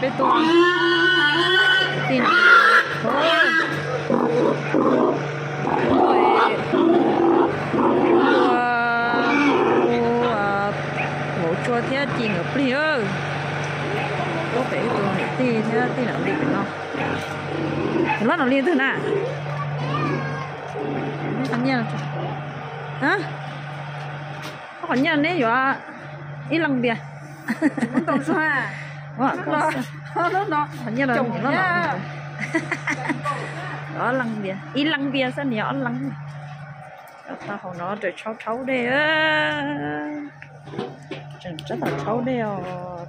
Peb tuaj tij no, ua vauv tsua thiab ci nkawd plig. Tuaj pem tus niam tij thiab tij nam li pem no. Tus hlob no li twg na? Qhov nyiaj, qhov nyiaj neb yuav ib leej npias. Qhov nyiaj no ob leej npias, ib leej npias xwb, nws yuav ob leej. Tau hauv no raws tshauv rhaub dej. Tseem tab tom rhaub dej os,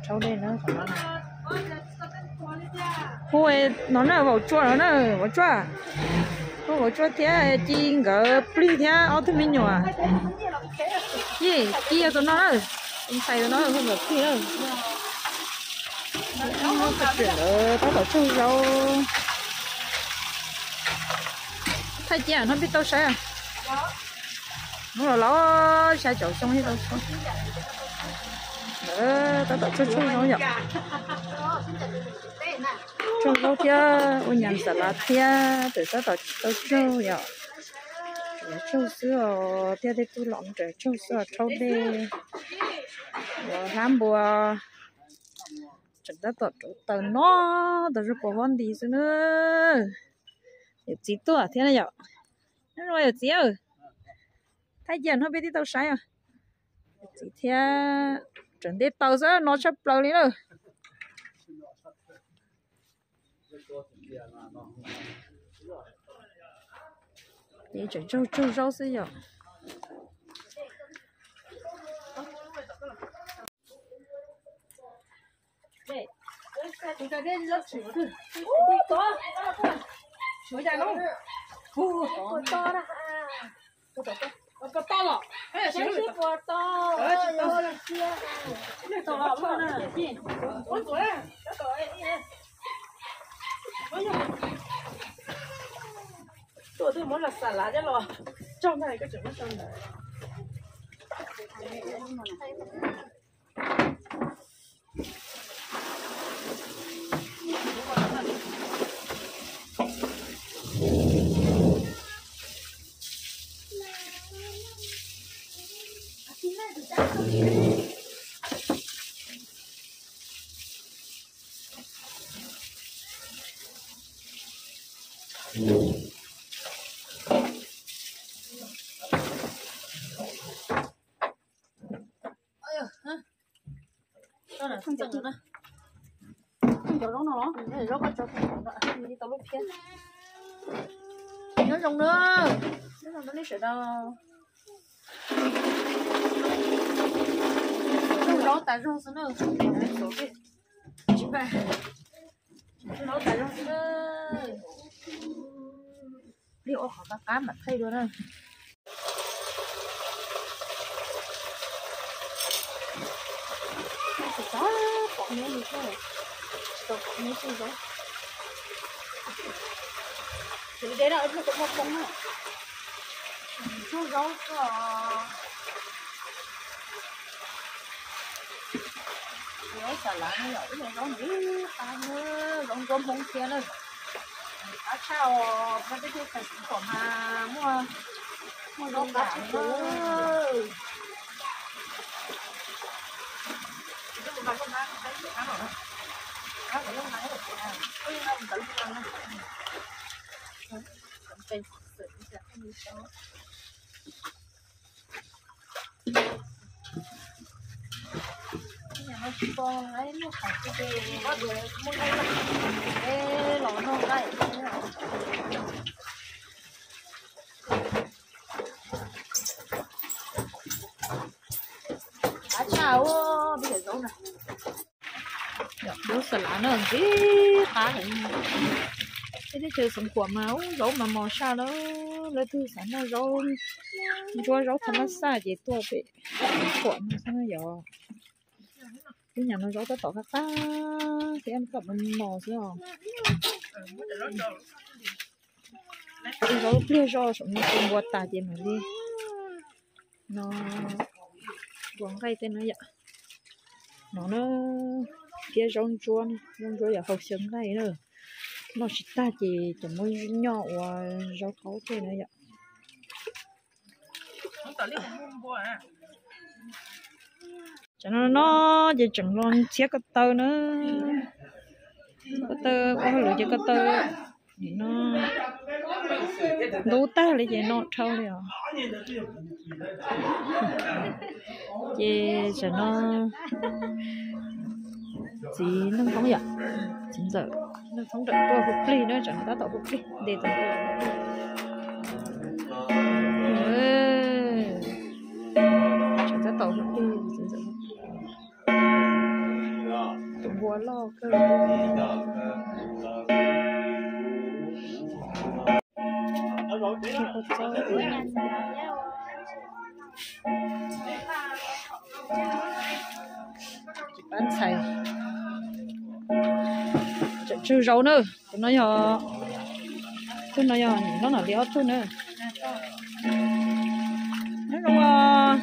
rhaub dej na qhov no. Hu no na, vauv tsua no na, vauv tsua. Hu vauv tsua thiab ci nkawd plig thiab ob tug me nyuam. Ci, ci yog tus no na, tus ntxhais tus no hu nkawd plig na. Tab tom tsaug zaub. Thaij cia no peb tau saib. Hnub los laus xya caum xyoo thiab tau tsaug. Tab tom tsaug tsaug zaub yom. Tsaug zaub thiab ua nyas xas lav thiab, txawm tab tom tau tsaug yom. Tsaug xwb os, thiab tej tug los tsaug xwb os, rhaub dej. Hlab npua. Tseem tab tom rauv taws no, tas zog pos vob nti xwb na. Yawm txiv tuaj thiab na yom. Nyob zoo yawm txiv, thaij cia no peb tib tau saib os. Yawm txiv thiab, tseem nte taws xwb no tshaj plaws li na. Ces tseem tsaug tsaug zaub xwb yom. Tuaj twb muab los xas lav coj los tsaug ntag, koj tseem muab tsaug ntawd. Cov zaub no los zaub koj tso, tau lub phiab. Nyob zoo na, nyob zoo nej sawv daws. Zaub tas zog xwb na, zaub tas zog xwb na. Peb ua qhov qab qab mam thaij dua na. Tsis tau pom neb li, tsis tau pom neb tsuj zaub. Tsuj zaub, zaub xav lav no yom, ib zaub ntxim qab, zaub nruab Hmoob thiab na. Qab tshaj os, peb tej xeev Khuam mas muaj, muaj zaub qab tshaj plaws. Qab tshaj, peb cov zaub na. Zaub xav lav no ntxim qab heev. Peb teb chaws xeev Khuam mas ub zaub mas mos saj na. Leej twg xav noj zaub, ntsuab zaub thab mab xaj ces tuaj pem xeev Khuam no xwb na yom. Lub nyam no zaub tab tom qab qab thiab tab tom mos mos xwb os. Zaub pliag zoj saum no tua npua tas ces mam li no tua nqaij tej no yom. No na, thiab zaub ntsuab, zaub ntsuab yog hau xyaw nqaij na. Noj tsis tag ces cov muab nyoj ua zaub qaub tej na yom. Tam no no ces tseem los txhiab ko taw na. Ko taw ua hauj lwm ces ko taw nim no ntub tag li ces no dhau li os. Ces tam no txiv Neej Thoob yom, txiv ntxawm Neej Thoob ram tuaj hu plig na, tam no tab tom hu plig ntes tus npua. Tam tab tom hu plig, txiv ntxawm hu plig. Tus npua loj kawg. Pab ntxhais tseem tsawg zaus na. Tus no yog, tus no yog niam hlob Nom Lis ob tug na. Nyob zoo os.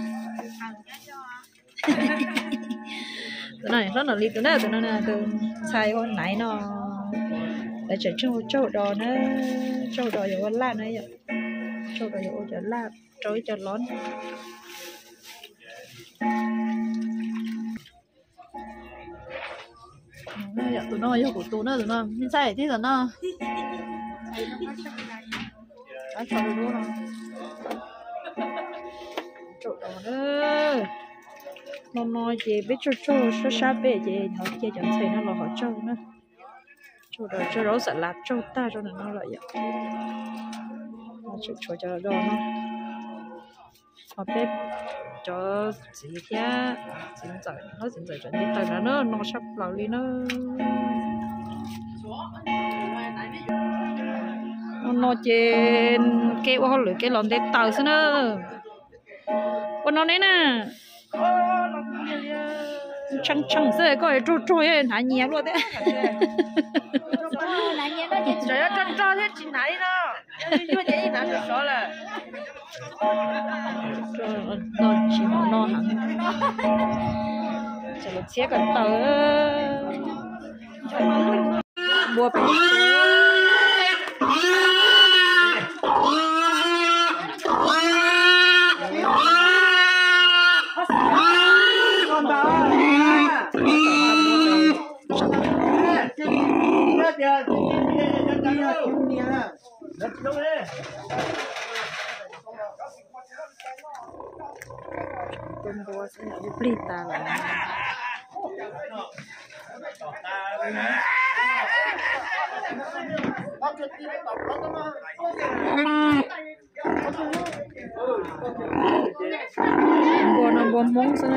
Tus no niam hlob Nom Lis tus na, tus no tus ntxhais hu Naiv no. Lawv tseem tsawg hu tsaug dos na, tsaug dos yuav ua laj na yom, tsaug dos yuav ua cov laj rau ib co lob. Tus no yog kuv tus na, tus no me ntxhais tij tus no. Tsaug dos na. No no ces peb tsaug tsaug sab sab peb ces hnov kiag cov ntxhais no los hov tsaug na. Tsaug dos tsaug zaub xam lav tsaug tag rau ntawm no lawm yom. Tseem tshuav cov dos no. Ho peb cov txiv thiab txiv ntxawm, hlob txiv ntxawm cov ntiv taws no na no tshaj plaws li na. No no ces kev ua hauj lwm kev los nte taws xwb na. Ua no ne na. Tshee tshee xwb koj rug rug hnav nyias luaj thiab. Rog thiab tsis hnav li no. Yuag ces ib hnav sov sov lawm. No tsis hnav no heev. Ces los txhiab ko taw. Npua pem Tus npua xwb, plig tas lawm. Npua no npua Hmoob xwb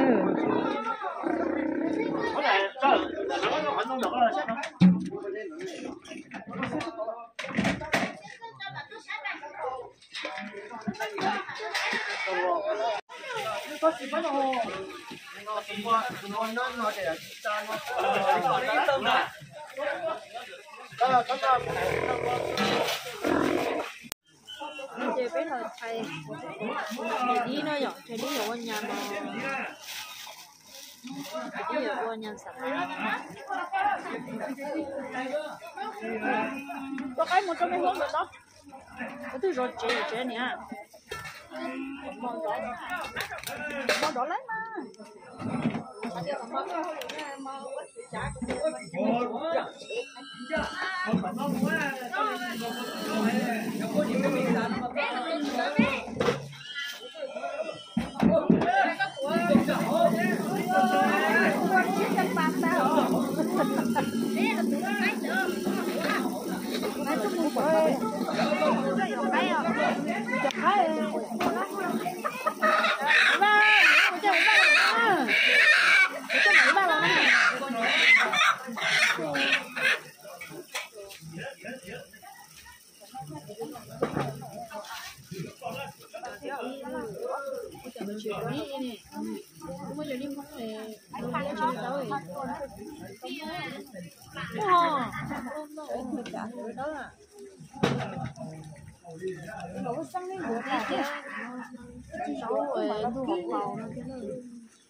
na. Ces peb los tshais dib no yom, tshais dib yuav ua nyas no. Dib yuav ua nyas xam lav. Ua qaib mus rau me hluab ntawm no. Ua twb zov tsev tsev niam. Mo nrov lawm mas.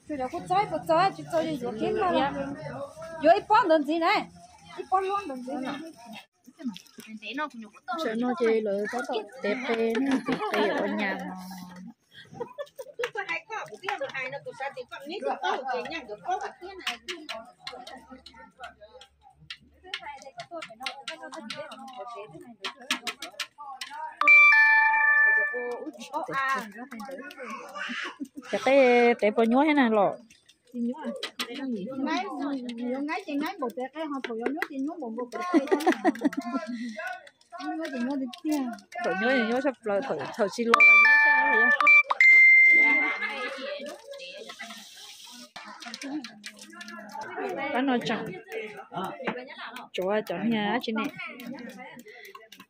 Kuv txog, kuv txog, tsis txog yuav kiag no. Yuav ib pob ntawd ntxiv na, ib pob luab ntawd ntxiv. Tam no ces lawv tab tom tev qe, tev qe ua nyas no. Cov qe tev puas nyuaj thiab na los? Thaum nyuaj nyuaj tshaj plaws, thaum tsis los. Pab no tseem tsuav cov niag dab tsi ne,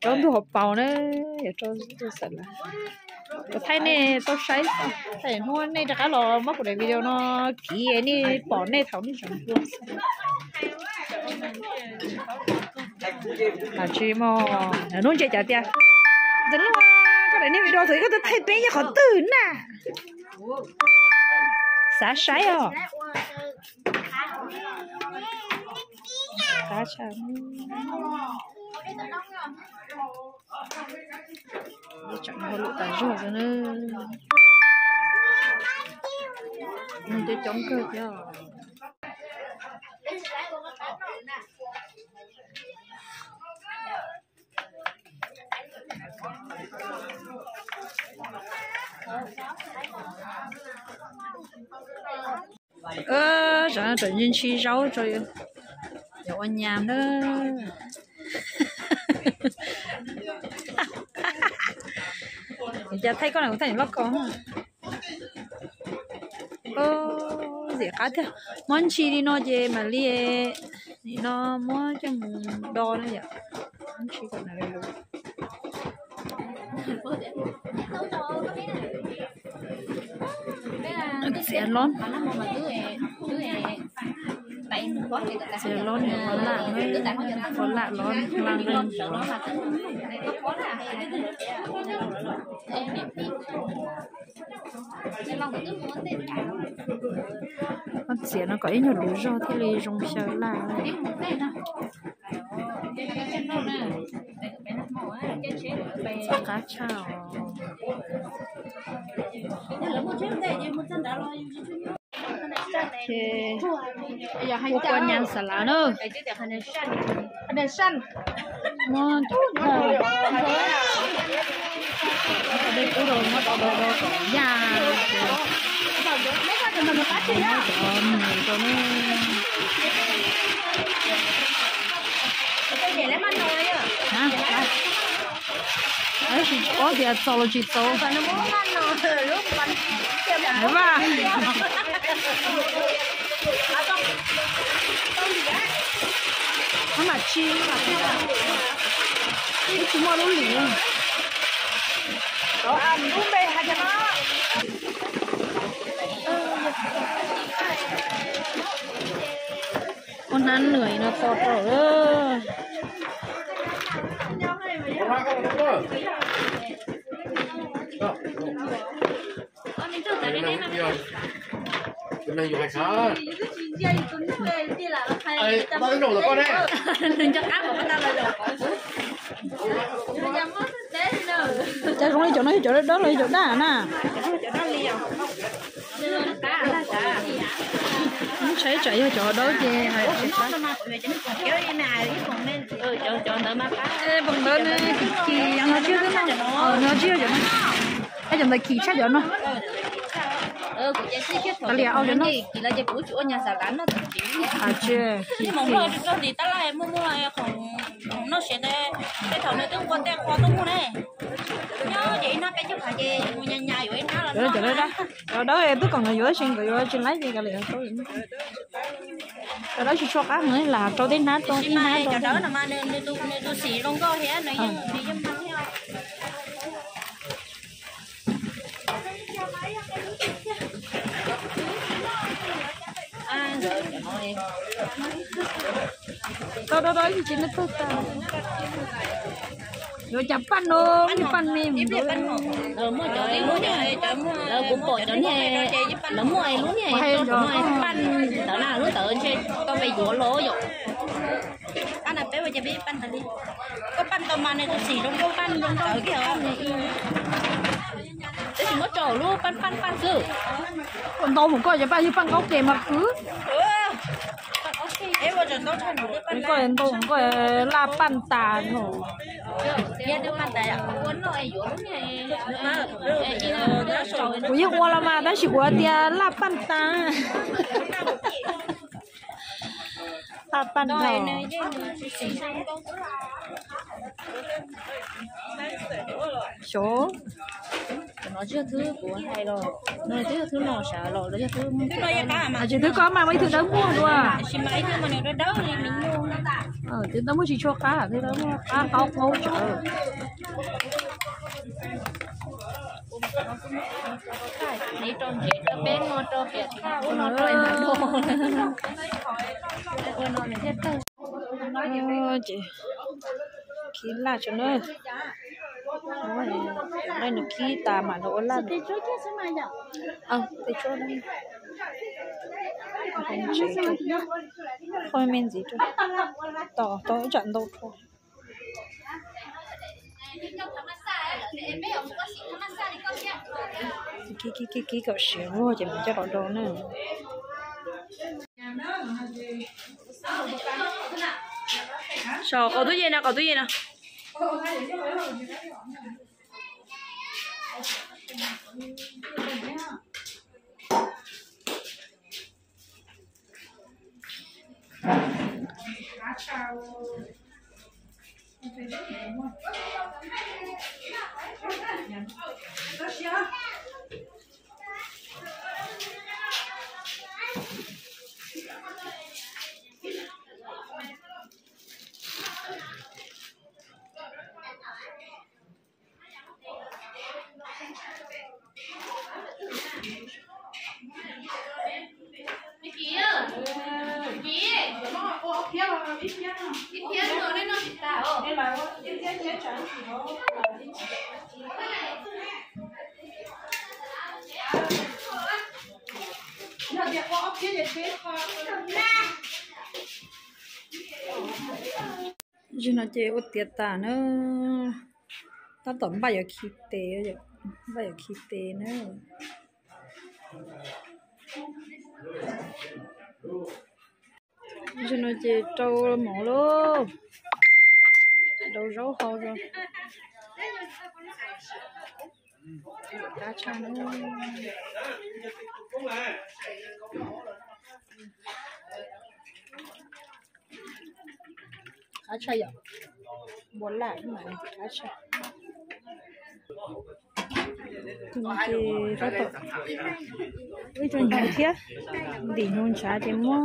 rau ntug hauv paus na, yog rau ntug xav lawm. Kuv thaij nej tau saib, thaum hnub nej rov qab los muab kuv daim video no kiv nej pom nej thaum nej tseem hluas. Tsis muaj, hnub ntse cas tias, Ntxawm Nuj, koj daim niag video thaum koj tau thaij peb yog qhov twg na? Xav saib os. Tseem hauj lwm tas zog xwb na. Nws coob coob kawg thiab. Zaum no tseem ntshis zaub tso, yuav ua nyas na. Cas thaij koj na, kuv thaij niam loj ko. Ntxim qab tiag, muab ntshis li no ces mam li nim no muab coj mus do na yom. Muab ntshis kom nws lus. Txiav lob, txiav lob niag ua laj, ua laj lob laj leej. Koj txiav no kom ib nyuag lus zog thiaj li zoo xyaw laj. Txaus qab tshaj os. Ua kua nyas xav lav na. Muab cov dej kub rau, muab tau do do kom yaj. Muab cov nws rau ne. Tab sis tsis paub tias txaus los tsis txaus. Vaj, maj mam tsis, ib tsis muaj lub lim. Ua hnab nws no to rau. Cas zoo li cov no yog cov dawb dawb los yog cov daj na? Ntshai tsam yog cov dawb ces hais tsis qab. Poom ntawd ne, kim kim, no tsis yog cov no, no tsis yog cov no. Cov ntawd kim tshaj cov no. Kav liam, au cov no. Tsis, kim kim. Cov dawb, cov dawb twb kom nkawd yuav, tab sis nkawd yuav tsis laib ces kav liam, rau. Cov dawb tsis tshua qab heev, lam rau tej hnab, rau ib hnab rau. Tau tau tau, ib ntsis no tawg tag. Yuav cas paj no, paj me. Muaj cov lub, kuv pom cov niag lawv muaj lub niag paj ntawd na, lub ntawd ntshe koj pe yuav los yom. Paj ntawd peb ua cas peb paj ntawd li? Koj paj tau mas nws tus xim zoo nkauj paj zoo ntawd kiag. Tab sis muab rau lub paj paj paj xwb. Ntau mus koj cov paj yog paj nkaub ke mas khwv. Koj ntau koj laj paj tas no. Kuv yeej ua los mas tab sis kuv tias laj paj tas. Laj paj tas. Xyov, no tsis yog thwb kuv hais los, no twb yog thwb no sav los los yog thwb, tsis thwb koj mas muaj ib thwb dawb muag dua. Thwb dawb muag tsis tshua qab, thwb dawb muag qab qaub qaub tsawv. Ces khib laj tso na. Nws khib tas mam los ua laj. Qhov me ntxiv rau, tos tau ib tsam ntau rau. Kib kib kib kom siav ces mam coj los do na. Saum qhov tub yeej no, qhov tub yeej no. Zaum no ces ua tiav tas na, tab tom npaj yuav khi tes, npaj yuav khi tes na. Zaum no ces rau mov lauj, rau zaub hau rau. Qab tshaj na. Qab tshaj yom, npua laj mas qab tshaj. Tus no ces tab tom ib co nyuv thiab, ntim nyuv ntshav ces muab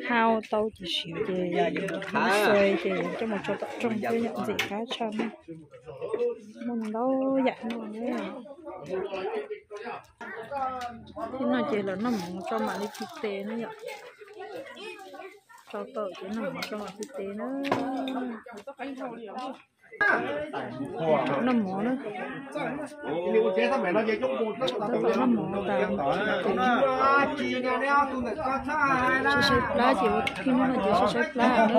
hau tau ces siav ces muab xuas ces coj mus tso tom rooj thiab yom, ntxim qab tshaj na. Muaj ntau yam noj na. Thiab no ces lawv noj mov tso mam li khi tes na yom. Tso tau ces noj mov tso mam khi tes na. Noj mov na. Tab tom noj mov tas. Saib saib plab ces ua tib hnub no ces saib saib plab na.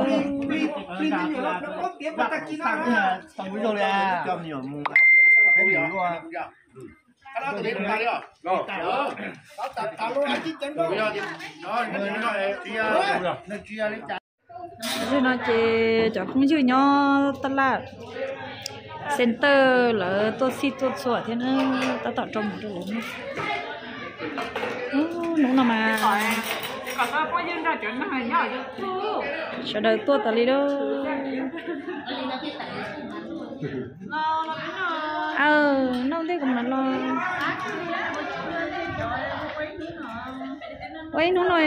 Zaum no ces cov phooj ywg nyob taj laj center lawv tuaj txhij tuaj txhua thiab na, tab tom rau mov rau lawv na. Hnub no mas sawv daws tuaj tas li lauj. Aw, noj ntej kuv mam los. Ua ib hnub no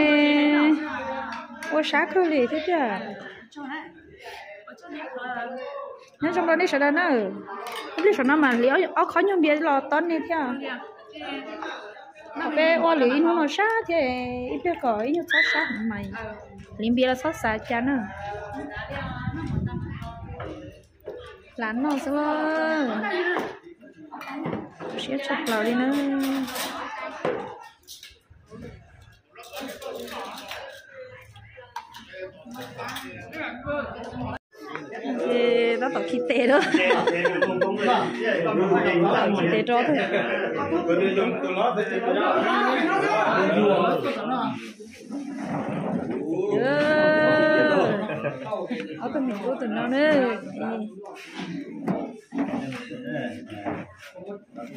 ua sab kawg li thiab tiag. Nyob zoo rau nej sawv daws na. Ib pliag saum no mam hliv ob khob nyuag npias los tob nej thiab. Peb ua lwm ib hnub no sab thiab, ib pliag kom ib nyuag txhob sab heev mas hliv npias los txhob xav cas na. Hla noj xwb los. Siab tshaj plaws li na. Tab tom khi tes rau. Khi tes rau. Ob tug me tub tus no na.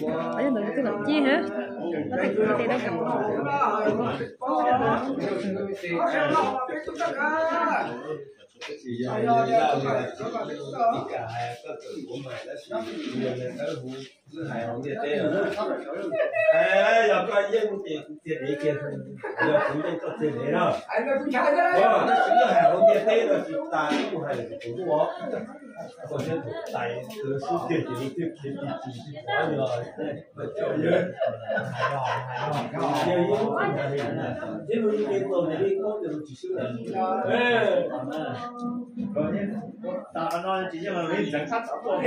Yog ntawd twb los cig hab. Yog koj yeej ces kuv txiav dev kiag, yog kuv yeej koj txiav dev na. Tab sis yog hais hauv ntiaj teb no tsis tas kuv hais lawm kuv lub os. Koj siab tus tais kawg sub tiag ces lub twg khiav tsis tsis tsis pov yog. Yog ib lub txim ntag li, ib lub yeej tau li koj tias lub tsis swb na. Tam no tsis yeej ntxeev sab tom tuaj,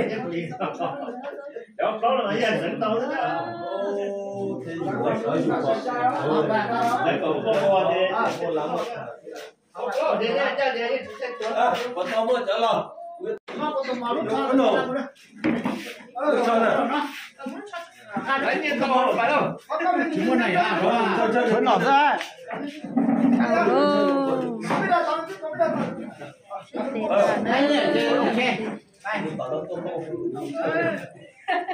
cov plaub no yeej ntxeev tau xwb. Lawv kom ua ces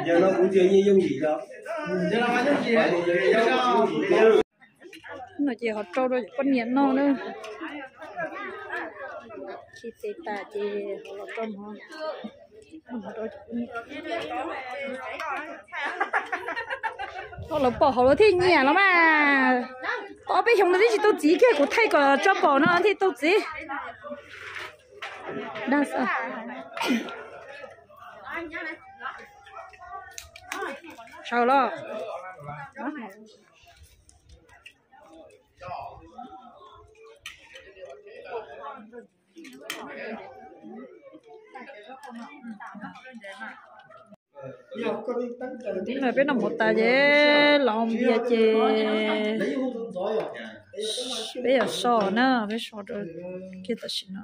Yog no kuv tsis yeej yooj yim no. No ces ho rau rau cov poj niam noj na. Khi tes tas ces ho los rau mov. Tau lawv pom hauv lawv thiaj nyiam los mas. Tau ob peb xyoos no twb tsis tau txiv kiag, kuv thaij kom tso pom no thiaj tau txiv. Dag xwb. Sawv los. Peb noj mov tas ces los npias ces peb yuav so na, peb so rau kiag tam sim no.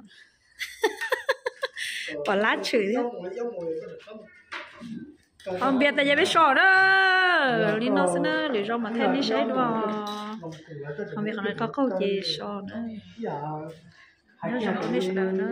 Pom lab tshwm thiab. Ho npias tas ces peb so na. Li no xwb na, lwm zaus mam thaij nej saib dua. Ho npias qhov no qaug qaug ces so na. Nyob zoo nej sawv daws na.